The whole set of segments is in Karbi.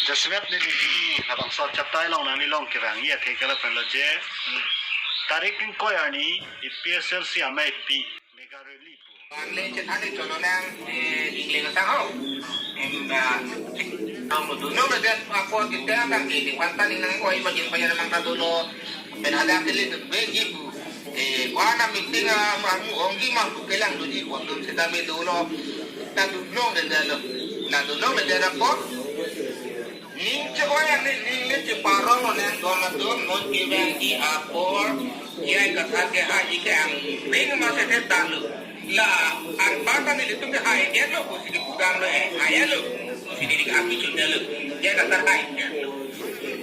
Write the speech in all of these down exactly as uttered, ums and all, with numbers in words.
Jasemet neli labangso chapter along nanglilong kevangji athe ke lapen lo je, tarik ingkoi arni A P H L C amei pi mega rally pu. Vanle chethan chononang, eh, ingle kasang ho. Em, ah, nang mo dunong le det apo kita nang ke di wanta ning nang oi bajin payan mang ta dolo. Pen ada ke le tu beji pu. Eh, wana meeting, ah, amu ongji ma pu kelang doji pu atum seta me dolo. Ta dunong le det lo. Na dunong le det apo. Ning che-oi anle ning le cheparong lo nang dong atum non kevangji apor. J I Kathar ke haji ke angpeng ma se thetang lo. La anparta nelitum ke hai det lo pusi kepudam lo, eh, hai lo pusi neli ke api chun det lo. J I Kathar hai det lo.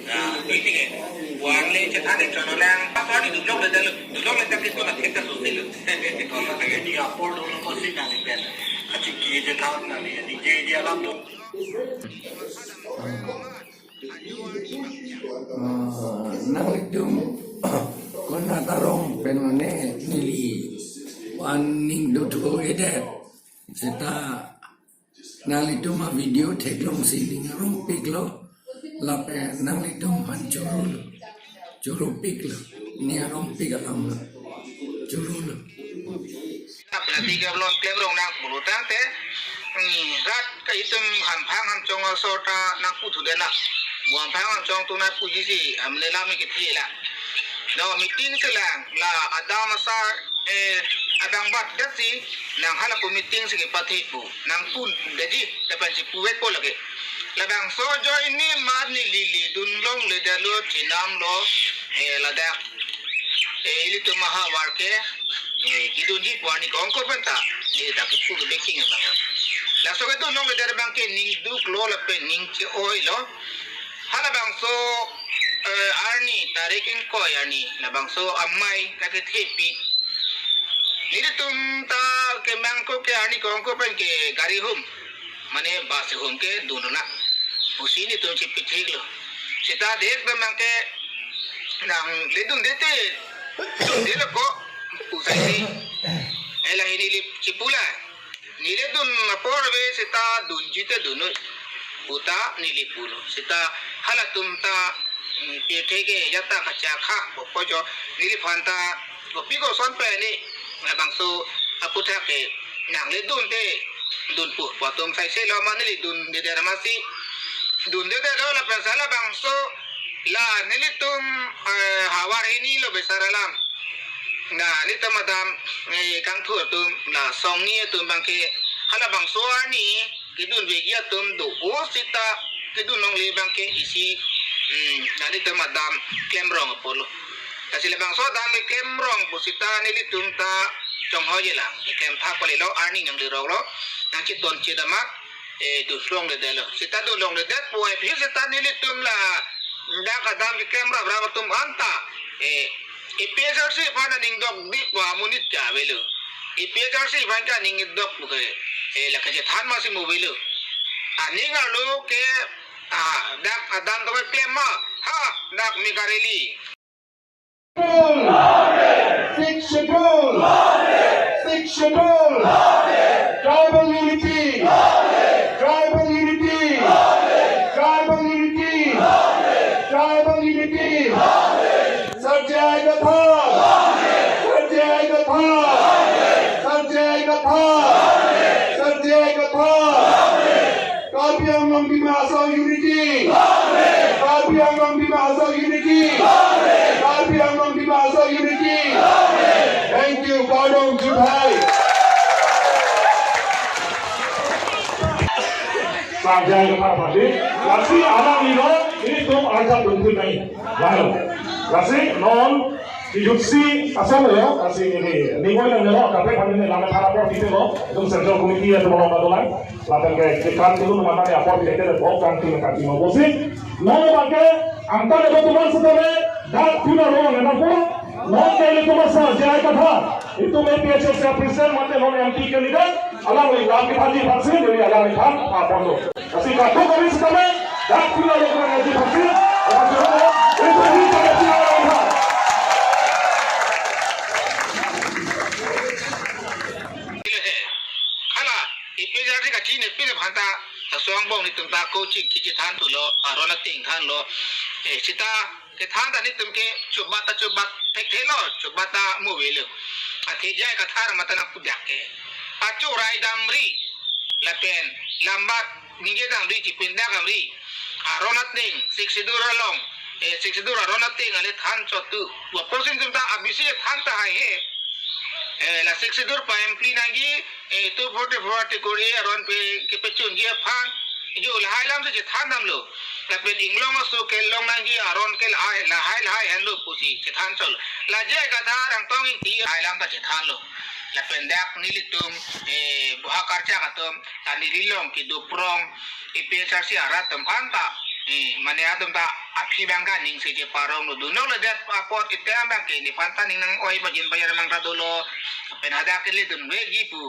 Nah, ini ke. Vanle chethan chononang. Pas hari dunong le det lo. Dunong le det ke tu na thek ta so se lo. Kalau lagi di apor dolo pasti nang ben. Kachingki chethan nang ni, ni je dia lam tu. Ah, nanglitum konat arong pen mane neli van ning dothu edet. Seta nanglitum a video theklongsi ning arongpiklo. Lapen nanglitum aphan choro lo. Choropiklo. Ning arongpik alam lo. Choro lo. Apalagi ke belum klemrong nang pulu tangte, hmm, rat ke itum hamphang hamchong asor ta nang puthu dena. Bu hamphang hamchong tu nang puji si, amle lami ke thila. No meeting selang, la adam asar, eh, adang bat det si, nang hala pu meeting si ke pathe pu, nang pun deji, dapan si puwek po lagi. Labangso ajoine mar neli ledun longle det lo, chenam lo, eh, ladak. Eh, ilitum ahavar ke, eh, kedunji pu arni ke ongkor penta, eh, dak kepu ke beking abang. Laso kedun longle det abang ke ning duk lo lapen ning che-oi lo. Halabangso, eh, arni tarik ingkoi arni, labangso amei ta kethepi. Nelitum ta kemang ko ke arni ke ongkor pen ke gari hum. Mane bus hum ke dun na. Pusi nelitum chepithik lo. Seta dek memang ke nang ledun det te. Dun det lo ko. Pusai si. Ela hini li chipula. Neli dun apor ave seta dunji te dun noi. Puta neli pulo. Seta halatum ta, mm, pirthe ke jata kachakha bopo jo neli aphan ta kopi koson pen ni labangso aputhak ke nang ledun te dun pu pu atum sai se lo ma neli dun dedet amatsi dun dedet lo lapen sa labangso la nelitum, eh, havar hini lo besar alam. Na nelitum adam, eh, kangthur atum la songni atum abang ke halabangso arni kedun vekji atum do o seta kedun longle abang ke isi, hmm, na nelitum adam klemrong apotlo. Lasi labangso adam klemrong pu seta nelitum ta chonghoi je lang, keklem thak pale lo arni nang dirok lo, nang chiton chidama, eh, dun longle det lo. Seta dun longle det pu ai phi seta nelitum ladak adam keklem raprap atum anta, eh, A P H L C aphan aning dok di pu amonit ke avelo. A P H L C aphan ke aning dok pu ke, eh, lake chethan masi mo avelo. Aning arlo ke, ah, dak adam keklem ma, ha, dak mega rally. Sixth Schedule! Sixth Schedule! Tribal unity! Tribal unity! Tribal unity! Tribal unity! Sir J I Kathar! Sir J I Kathar! Sir J I Kathar! Sir J I Kathar! Karbi Anglong Dima Hasao unity! Karbi Anglong Dima Hasao unity! Karbi Anglong Dima Hasao unity! Thank you, kardom, juthai! Sir J I Kathar party, lasi alang ilo, ilitum arjap dungkui nai. Lalu, lasi non Kijutsi asal lo, lasi neli, ningoi nang nelo, kaprek kami neli langkah harap lo, gitu lo, itum central committee ya, itum lo, lalu lang. Lapen ke, ke kan itu mana ya, apor kita ada bawa kan, tim kan, tim apa sih? No, pakai, angka ada teman sebenarnya, dak puna ruang, ada pun, no, kayak itu masa, J I Kathar, itu A P H L C president, mate lo M P candidate, alangli lam kephaji vaksin, jadi alangli kan, apa lo? Lasi kadokave setame, dak puna lo kena ngaji vaksin, apa sih? Itu di pada puna lo kan. Hala, A P H L C kachinine pine aphanta, laso Long bong nitum ta ko chingki chethan thulo, aron ateng thanlo. Eh, seta kethan ta nitum ke chubat ta chubat thekthe lo, chubat ta mu avelo. Athe J I Kathar mate nangpudak ke. Achu rai damri, lapen lambat ningje damri, chipindak damri. Aron ateng, Sixth Schedule along, eh, Sixth Schedule aron ateng ale than chot tu. Apotsi nitum ta abisi than ta haihe. Eh, la Sixth Schedule paimpli nangji, eh, two forty-four article A aron pe kepachunji aphan. Jo lahai alam si chethan damlo. Lapen inglong aso kelong nangji aron ke lahai, lahai lahai henlo pusi chethan chot. La J I Kathar Angtong Ingti lahai alam ta chethanlo. Lapen dak nelitum, eh, buha karchak atum, la neli long kedo prong, A P H L C arat atum aphan ta, eh, mane atum ta aphi abang kaning si cheparonglo, dunlongledet apot item abang ke nephan ta ning nang-oi bajin bajar mang ta dolo. Lapen hadak ke le dunvekji pu,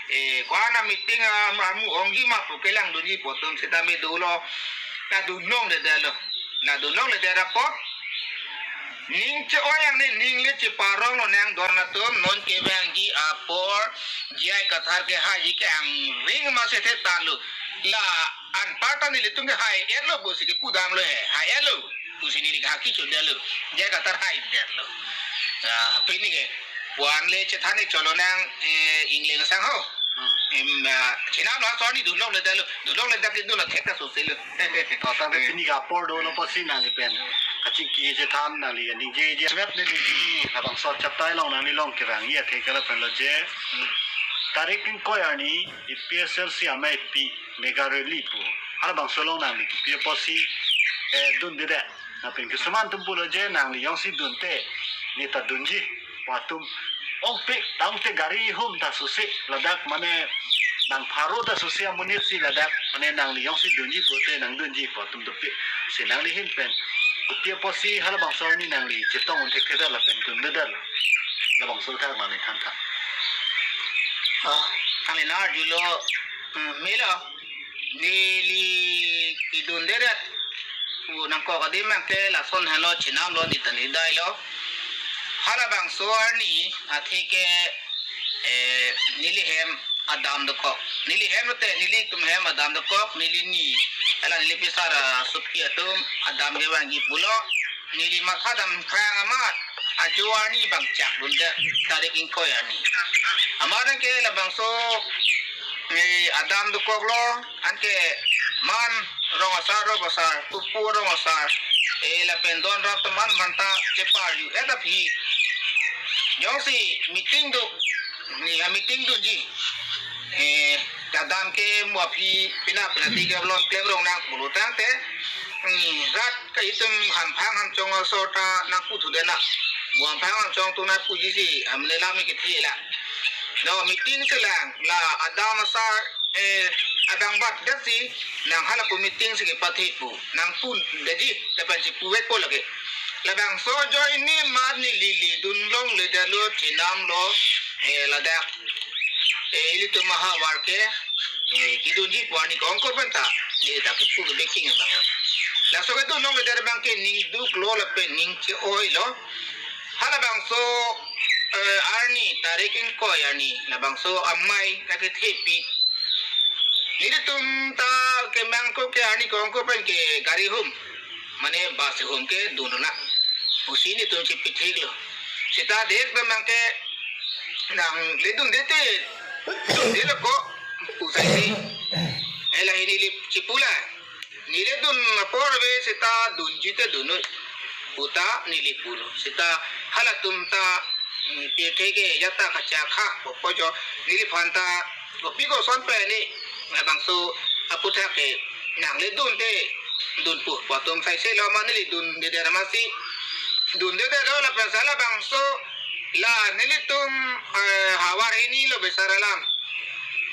eh, ko-an a meeting a, amu ongji ma pu kelangdunji pu atum seta me dolo. La dunlongledetlo. La dunlongledet apot ning che-oi ang ne ning le cheparonglo nang don atum, non kevangji apor J I Kathar kehaiji ke angring ma sethe tanlo. La anparta nelitum ke hai-etlo pusi kepu damlo he, hai-etlo pusi neli ke haki chodetlo, J I Kathar haidetlo. Ah, pini ke pu-an le chethan-ik chotlo nang, eh, ingleng sang ho. Hmm. Em, ah, chenam lo, sorry, dunlongledetlo, dunlongledet ke dun athek ta soselo. To tangte pini ke apor dolo pusi nangli pen kachingki chethan nangli ningjeje. Semet neli labangso chapter along nangli long kevangji athe ke lapen lo je. Hmm. Tarik ingkoi arni A P H L C amei pi mega rally pu. Halabangso along nangli kipi apotsi, eh, dundedet. Lapen kisuman atum pulo je nangli jongsi dunte, ne ta dunji pu atum ongpik tangte gari hum ta susi ladak mane nang pharo ta susi amonit si ladak mane nangli jongsi dunji pute nang dunji pu atum dopik. Si nangli ahin pen kopi apotsi halabangso arni nangli chetong un thekthedet lapen dundedet, labangso athak nangli than tha. Ah, kali na arjulo, hmm, melo. Neli kedundedet pu nangkok adim abang ke lason henlo, chenamlo, neta neli dailo. Halabangso arni athe ke, eh, neli hem adam dokok. Neli hem lote, nelitum hem adam dokok, neli ni, hala neli pisar asopi atum adam kevangji pulo. Neli matha damkrang amat ajo arni abang chak dunde, tarik ingkoi arni. Amat anke labangso, eh, adam dokoklo, anke man rong asar, rong asar, pupu rong asar, eh, lapen don rap teman manta chepar-ju-et aphi. Jongsi meeting do, ne ameeting dunji, eh, adam ke mo aphi pina pina tiga bulan klem rong nang pulo tangte, hmm, rat ke itum hamphang hamchong asor ta nangputhu dena. Mo hamphang hamchong atum nangpuji si, amle lam ke thila. No meeting selang, la adam asar, eh, adang bat dak si, nang hala pu meeting si kepathe pu, nangpudetji, lapen si puvekpo lake. Labangso ajoine amat neli le dunlongledetlo, chenamlo, eh, ladak, eh, ilitum ahavar ke, eh, kedunji pu arni ke ongkur pen ta, eh, dak kepu ke baking abang. Laso kedunlongledet abang ke ning duklo lapen ning che-oilo. Halabangso, eh, arni, tarik ingkoi arni, labangso amei kakethepi. Nelitum ta kemang ko ke arni ke ongkur pen ke gari hum, mane bus hum ke dun na. Pusi nelitum chepitheklo. Seta dek abang ke nangli dunde te, dunde lo ko, pu sai si. Eh, lahin neli chepu la. Neli dun apor ave seta dunji te dun noi puta neli pulo. Seta halatum ta, mm, pirthe ke jata kachak ha, popo jo neliphan ta kopi koson pen ne, labangso aputhak ke nangli dunte dun pu, pu atum sai selo ma neli dundedet amatsi dundedetlo lapen sa labangso la nelitum, eh, havar hini lo besar alam.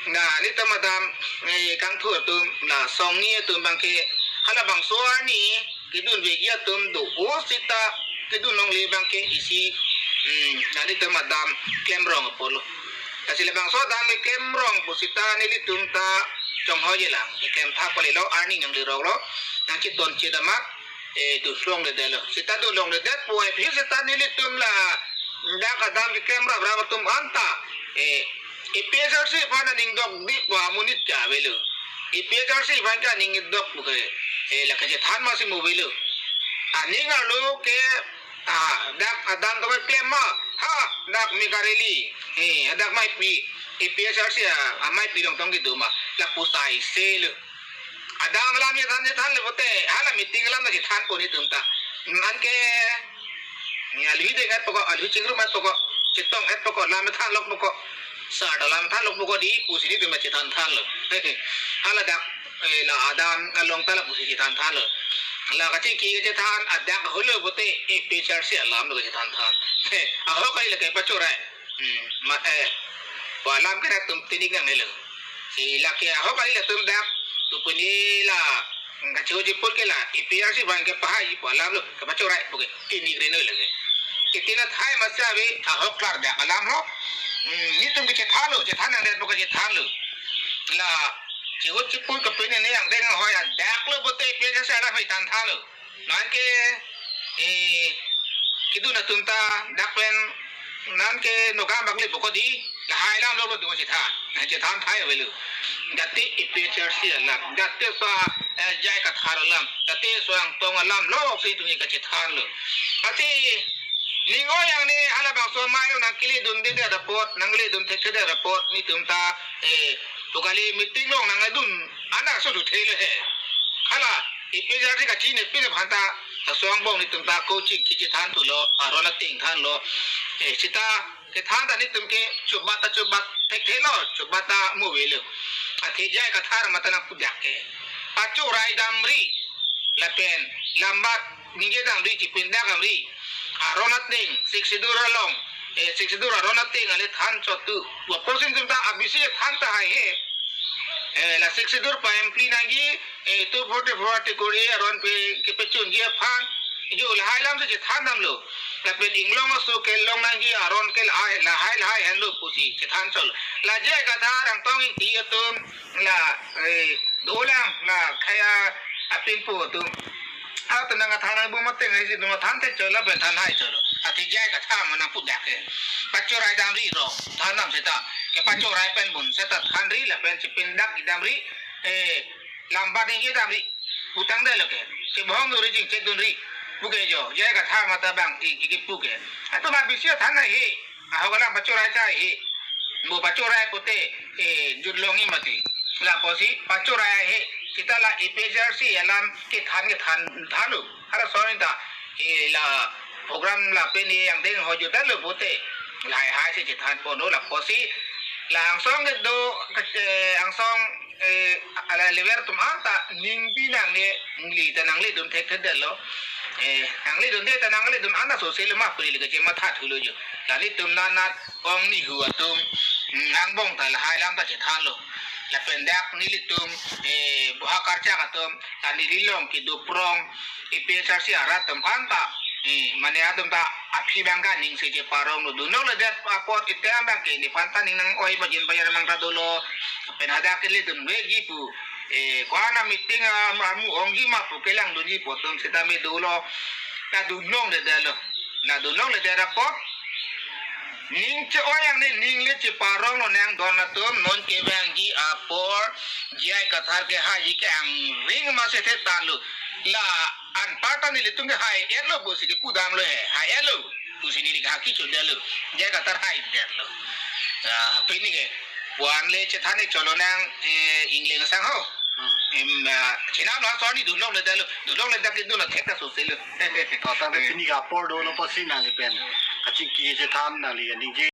Na, nelitum adam, eh, kangthur atum, la songni atum abang ke, halabangso arni kedunvekji atum do, o seta kedunlongle abang ke isi, hmm, na nelitum adam klemrong apotlo. Lasi labangso adam klemrong pu seta nelitum ta chonghoi jelang, keklem thak palelo, arni nangleroklo, nangcheton chedama, eh, dunlongledetlo. Seta dunlongledet pu aphi seta nelitum la dak adam keklem raprap atum anta, eh, A P H L C aphan aning dokdi pu amonit ke avelo. APHLC abang ke aning dok pu ke, eh, la kachethan masi mo avelo. Aning arlo ke, ah, dak adam to klem ma, ha, dak mega rally, eh, dak maipi, APHLC a, amaipi dong tong kedo ma, lapu sai se lo. Adam alam chethan chethan le pote, hala meeting alam ta chethan po netum ta. Anke, ni alwi deng et pokok, alwi chingrum et pokok, chetong et pokok, lam than lok pokok, sar ta lam than lok pokok di, pusi netum ma chethan than lo. Hala dak, eh, la adam along ta lapusi chethan than lo. La kachingki kachethan, adak holo pote, APHLC alam lo kachethan than. Ahok kali lake pachorai. Hmm, ma, eh, pu alam ke dak tum tinik nangnelo. Si lake ahok kali latum dak, tu puni la, kachihut chiput ke la, APHLC abang ke pahai pu alam lo, kapachorai pu ke, tinik reno lake. Kitina thai masi ave, ahok klardak alam lo. Hmm, netum ke chethan lo, chethan nangdet pu ke chethan lo. La, chihut chiput ke pini ne angdeng hoi adak lo pote APHLC alam hai than than lo. Anke, eh, kedun atum ta dak pen, anke nokam bak le pokok di, lahai alam lo lo dung chethan, na chethan thai avelo. Jati APHLC alam, jati so, eh, J I Kathar alam, jati so Angtong alam lo si netum ke kachethan lo. Ati, ning oi angne halabangso amei lo nangkele dunde det apot, nangle dun thekthedet apot, netum ta, eh, pu kali meeting along nangdun, anak so thu thelo he. Hala, APHLC kachini pini aphan ta, laso angbong netum ta coaching kachethan thulo, aron ateng thanlo. Eh, seta kethan ta netum ke chubat ta chubat thekthelo, chubat ta mo avelo. Athe J I Kathar mata nangpudak ke. Pachorai damri, lapen lambat ningje damri, chipindak damri. Aron ateng, Sixth Schedule along, eh, Sixth Schedule aron ateng ale than chot tu. Pu apotsi netum ta abisi than ta haihe. Eh, la Sixth Schedule paimpli nangji, eh, two forty-four article A aron pe kepachunji aphan. Jo lahai alam si chethan damlo. Lapen inglong aso kelong nangji aron ke lahai, lahai, lahai henlo pusi chethan chot. La J I Kathar, Angtong Ingti atum, la, eh, dolang, la khei apinpo atum. Atum nangkethan nangbom ateng hai si nangthan thek chot lapen than hai chot. Athe J I Kathar ma nangpudak ke. Pachorai damri rong, than dam seta. Kepachorai pen bun seta thanri lapen chipindak damri, eh, lambat ningje damri. Pu tangdet lo ke. Chebohong dunri, chingchek dunri. Pu ke jo, J I Kathar mata bang i, i kepu ke. Atum abisi than haihe. Ahok alam pachorai chai he. Mo pachorai pote, eh, jut longji mati. Lapusi pachorai he. Seta la APHLC alam kethan kethan thanlo. Hala ason ta, eh, la program lapen angdeng ho jutlo pote. Lahai hai si chethan ponlo lapusi. La angsong kedo, eh, angsong eh, ala lever atum anta ningpi nangne, neli ta nangle dun thekthedetlo. Eh, nangle dun de ta nangle dun anta sose lo ma puli le kachematha thulo jo. La netum nanat ong nihu atum, mm, angbong ta lahai alam ta chethanlo. Lapen dak nelitum, eh, buha karchak atum, la neli along kedo prong, APHLC arat atum anta, eh, mane atum ta aphi abang ke aning si cheparonglo, dunlongledet apot item abang ke nephan ta ning nang-oi pajin pajar mang ta dolo, pen hadak kele dunvekji pu, eh, ko-an a meeting a, amu ongji ma pu kelang dunji pu atum seta me dolo, la dunlongledetlo, la dunlongledet apot, ning che-oi angne ning le cheparonglo nang don atum, non kevangji apor, J I Kathar ke haiji ke angring ma sethe tanlo. La anparta nelitum ke hai-etlo pusi kepu damlo he, hai-etlo pusi neli ke haki chodetlo. J I Kathar haidetlo. Ah, pini ke, pu-an le chethan-ik chotlo nang, eh, Engleng asang ho. Hmm. Em, ah, chenam lo ason ni dunlongledetlo, dunlongledet ke dun athek ta sose lo. To tangte pini ke apor dolo pusi nangli pen kachingki chethan nangli ningje.